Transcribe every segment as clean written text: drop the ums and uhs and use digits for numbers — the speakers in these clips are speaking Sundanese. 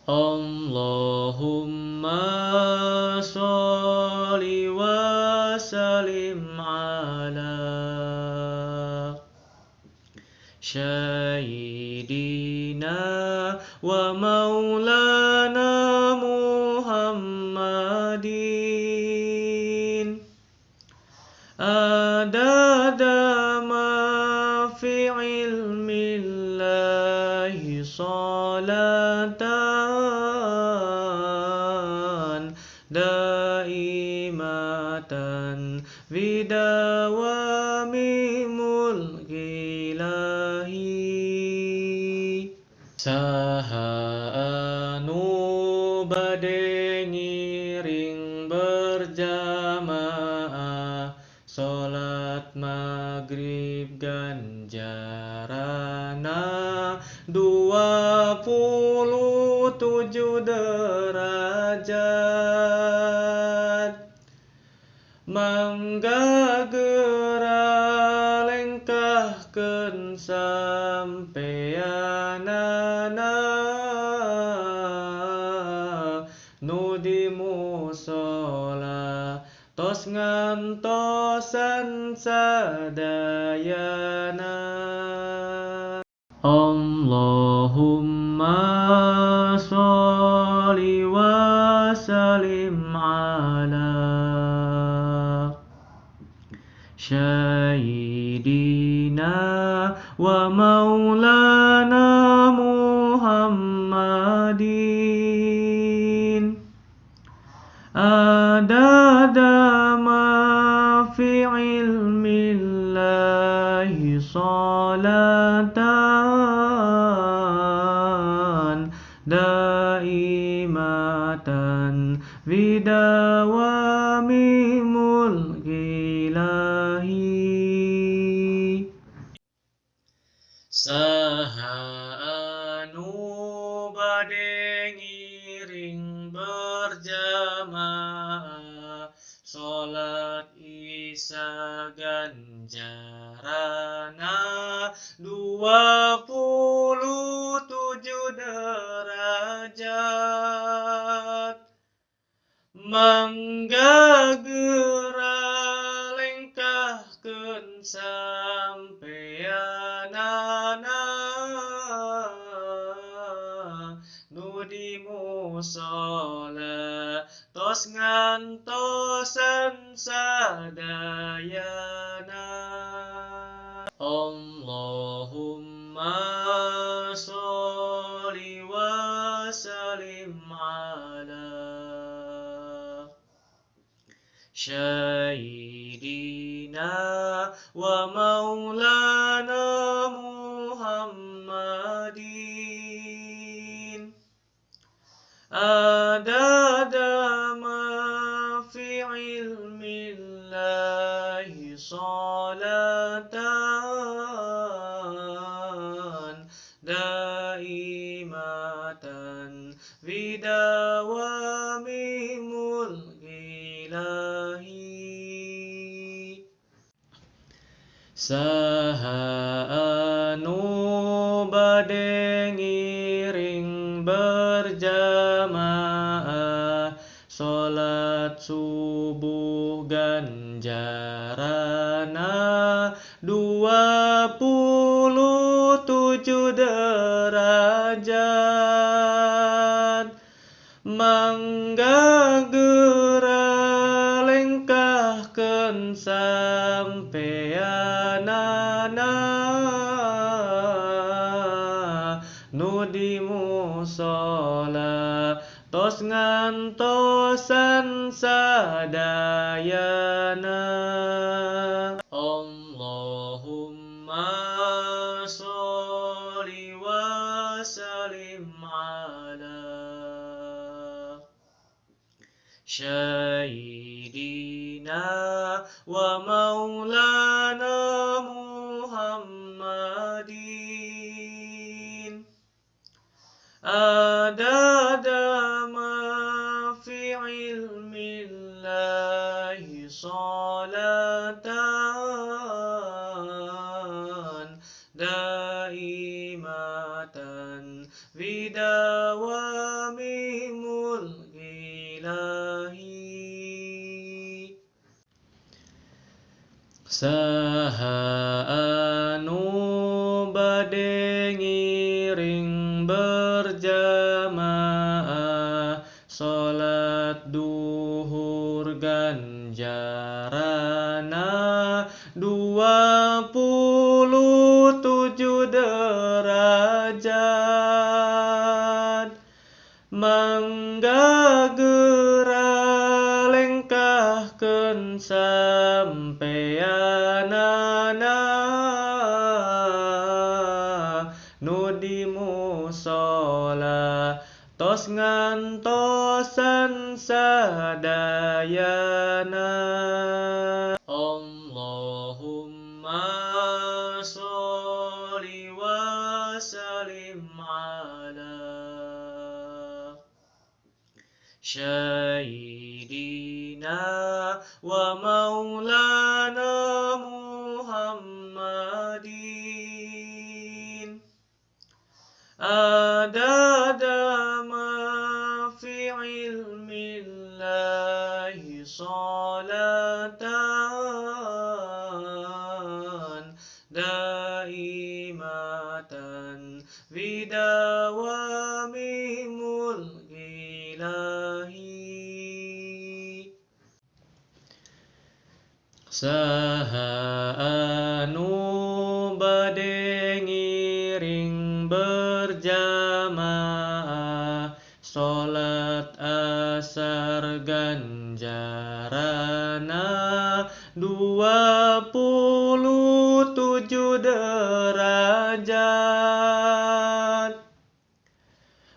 Allahumma sholli wa sallim ala sayyidina wa maulana Muhammadin adada ma fi ilmillahi salatan daimatan bidawami mulkilahi. Saha anu bade ngiring berjamaah salat maghrib ganjarana 27 derajat. Mangga geura lengkahkeun sampeanana nu di mushola tos ngantosan sadayana. Allahumma sholli wa sallim ala sayyidina wa maulana Muhammadin adada ma fi ilmillahi salatan daimatan bidawami mulkilahi. Saha anu bade ngiring berjamaah salat Isya ganjarana 27 derajat. Mangga geura lengkahkeun sampeanana nu di mushola tos ngantosan sadayana. Allahumma sholli wa sallim ala sayyidina wa maulana Muhammadin adada ma fi ilmillahi salatan daimatan bidawami mulkilahi. Saha anu bade ngiring berjamaah salat subuh ganjarana 27 derajat. Mangga geura lengkahkeun sampeanana nu di mushola tos ngantosan sadayana. Allahumma sholli wa sallim ala sayyidina wa maulana Muhammadin adada ma fi ilmillahi salatan daimatan bidawami Saha anu bade ngiring berjamaah salat duhur ganjarana 27 derajat. Mangga geura lengkahkeun sampeanana nu di musala tos ngantosan sadayana. Allahumma sholli wa sallim ala Sayyidina wa maulana Muhammadin adada ma fi ilmillahi salatan daimatan bidawami mulkillahi. Saha anu bade ngiring berjamaah salat asar ganjarana 27 derajat.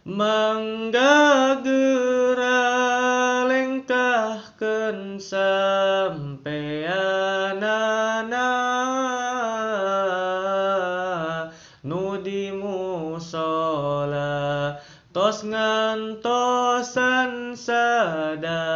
Mangga geura lengkahkeun sampeanana nu di musala tos ngantosan sadayana.